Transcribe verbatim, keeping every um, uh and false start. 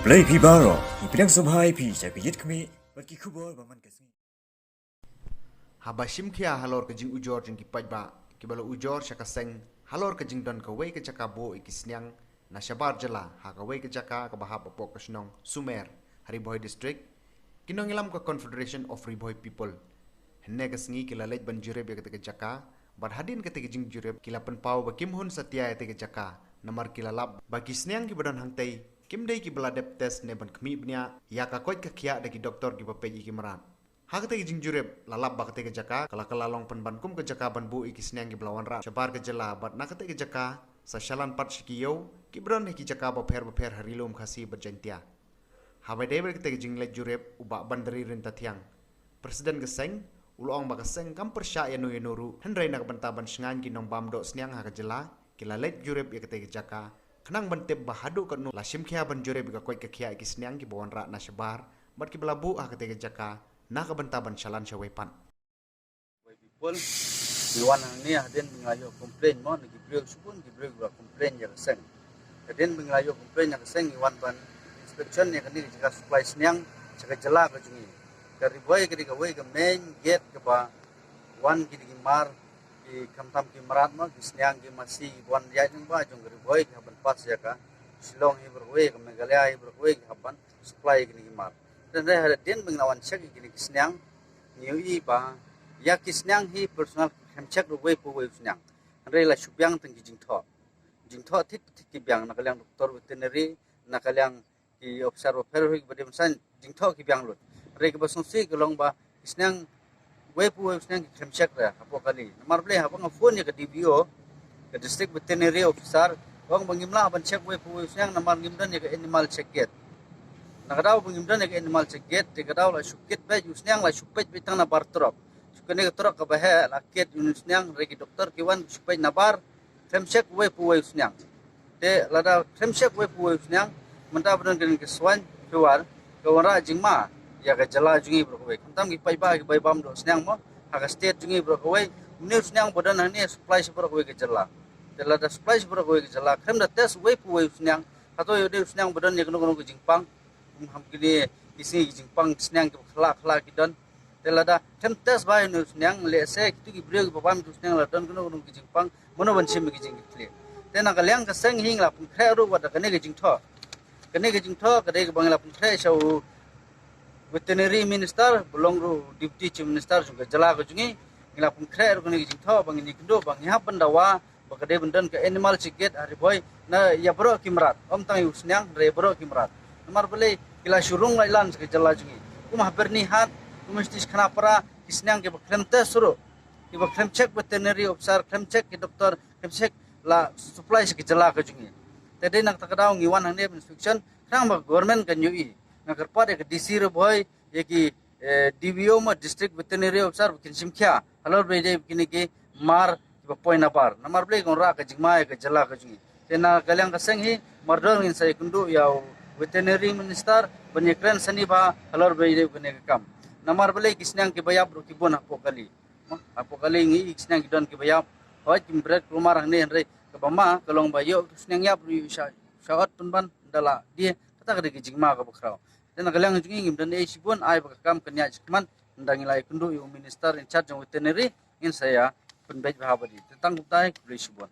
Blei phi baroh, ngi pdiang sngewbha ïa phi sha ka Ïit Khmih bad ki khubor ba man ka sngi. Haba shim khia halor ka jingujor jong ki paidbah kiba la ujor sha ka seng halor ka jingdon kawei ka jaka buh ïa ki sniang na shabar jylla ha kawei ka jaka kaba hap hapoh ka shnong Sumer ha Ri Bhoi District, ki nongïalam ka Confederation of Ri Bhoi People hynne ka sngi ki la leit ban jurip ïa kata ka jaka. Bad hadien kata ka jingjurip ki la pynpaw ba kim hun satia ïa kata ka jaka namar ki la lap ba ki sniang kiba don hangtei kim dei kiba la dep test ne ban khmih bniah ïa ka koit ka khiah da ki doktor kiba peit ïa ki mrad. Ha kata ka jingjurip la lap ba kata ka jaka ka la kylla long pynban kum ka jaka ban buh ïa ki sniang kiba la wanrah shabar ka jylla bad na kata ka jaka sa shalan pat sha ki ïew kiba don ha ki jaka bapher bapher ha Ri Lum Khasi bad Jaintia. Haba ïadei bad kata ka jingleit jurip u Bah Bandari Ryntathiang, President ka seng, u la ong ba ka seng kam pyrshah ïano ïano ruh hynrei na ka bynta ban shngaiñ ki nongbam doh sniang ha ka jylla ki la leit jurip ïa kata ka jaka khnang ban tip ba haduh katno la shim khia ban jurip ïa ka koit ka khiah ïa ki sniang kiba wanrah na shabar bad kiba la buh ha kata ka jaka na ka bynta ban shalan shawei pat. Wei people, ngi wan hangne hadien ba ngi la ïoh complain mo na ki briew shibun ki briew kiba la complain ïa ka seng. Hadien ba ngi la ïoh complain ïa ka seng ngi wan ban inspection ïa kane ka jaka supply sniang sha ka jylla ka jong ngi. Ka Ri Bhoi ka dei kawei ka main gate kaba wan ki dei ki mar ki khamtam ki mrad mo ki sniang ki masi ki wan ïaid lyngba jong ka Ri Bhoi ki hap ban pass ïa ka Shillong hi baroh kawei ka Meghalaya hi baroh kawei ki hap ban supply ïa kine ki mar. Te hynrei hadien ba ngi la wan check ïa kine ki sniang ngi ïohi ba ïa ki sniang hi personal khlem check ruh wei pa wei u sniang. Hynrei la shu biang tang ki jingthoh. Jingthoh thik thik ki biang na ka liang doktor veterinary, na ka liang ki officer bapher hi kiba dei ban saiñ, jingthoh ki biang lut. Hynrei kaba sngewsih ka long ba ki sniang wei pa wei u sniang ki khlem check re hapoh kali. Namar balei haba nga phone ïa ka D V O, ka District Veterinary Officer, ka ong ba ngim lah ban check wei pa wei u sniang namar ngim don ïa ka animal check gate. Na ka daw ba ngim don ïa ka animal check gate, te ka daw la shu kit beit u sniang la shu peit beit tang na bar trok. Shu kane ka trok kaba heh la kit ïa u sniang, hynrei ki doktor ki wan shu peit na bar, khlem check wei pa wei u sniang. Te lada khlem check wei pa wei u sniang, mynta ba don kane ka swine fever ka wanrah jingma ïa ka jylla jong ngi baroh kawei. Khamtam ki paidbah kiba ïa bam doh sniang mo ha ka state jong ngi baroh kawei. Une u sniang ba don hangne supply sha baroh kawei ka jylla. Te lada supply sha baroh kawei ka jylla khlem da test wei pa wei u sniang, hato ïoh dei u sniang ba don ïa kano kano ka jingpang. Kum ha kine ki sngi ki jingpang sniang kiba khla khla ki don. Te lada khlem test bha ïa une u sniang, lehse kito ki briew kiba bam ïa u sniang la don kano kano ki jingpang, mano ban shim ïa ki jingkitkhlieh. Te na ka liang ka seng hi ngi la pynkhreh ruh wat da kane ka jingthoh. Kane ka jingthoh ka dei kaba ngi la pynkhreh sha u Veterinary Minister ba long ruh u Deputy Chief Minister jong ka jylla ka jong ngi. Ngi la pynkhreh ruh kane ka jingthoh ba ngin ïakynduh ba ngi hap ban dawa ba ka dei ban don ka animal check gate ha Ri Bhoi na ïa baroh ki mrad, ym tang ïa u sniang, hynrei ïa baroh ki mrad. Namar balei ki la shu rung lailan sha ka jylla jong ngi. Kum ha Byrnihat, kum ha Shnong Khanapara, ki sniang kiba khlem test ruh, kiba khlem check veterinary officer, khlem check ki doktor, khlem check la supply sha ka jylla ka jong ngi. Te dei na kata ka daw ngi wan hangne ban inspection khnang ba ka government kan ïohi. Nga kyrpad ïa ka D C Ri Bhoi, ïa ki eh, D V O mo, District Veterinary Officer, ba kin shim khia halor ba ïadei bad kine ki mar kiba poi na bar. Namar balei ka wanrah ka jingma ïa ka jylla ka jong ngi. Te na ka liang ka seng hi mardor ngin sa ïakynduh ïa u Veterinary Minister ban ïakren sani bha halor ba ïadei bad kane ka kam. Namar balei ki sniang kiba ïap ruh ki bun hapoh kali. Mo, hapoh kali ngi ïohi ki sniang ki don kiba ïap. Hooid kim bret kulmar hangne, hynrei kaba ma ka long ba ïoh u sniang ïap ruh ïoh sha, sha ot pynban da la die. Kata ka dei ka jingma kaba khraw. Te na ka liang jong ngi ngim don ei shibun, ai ba ka kam kan ïaid shakhmat. Ynda ngi la ïakynduh ïa u Minister in charge jong veterinary, ngin sa ïa pynbeit bha ba dei. Te tang kumta, khublei shibun.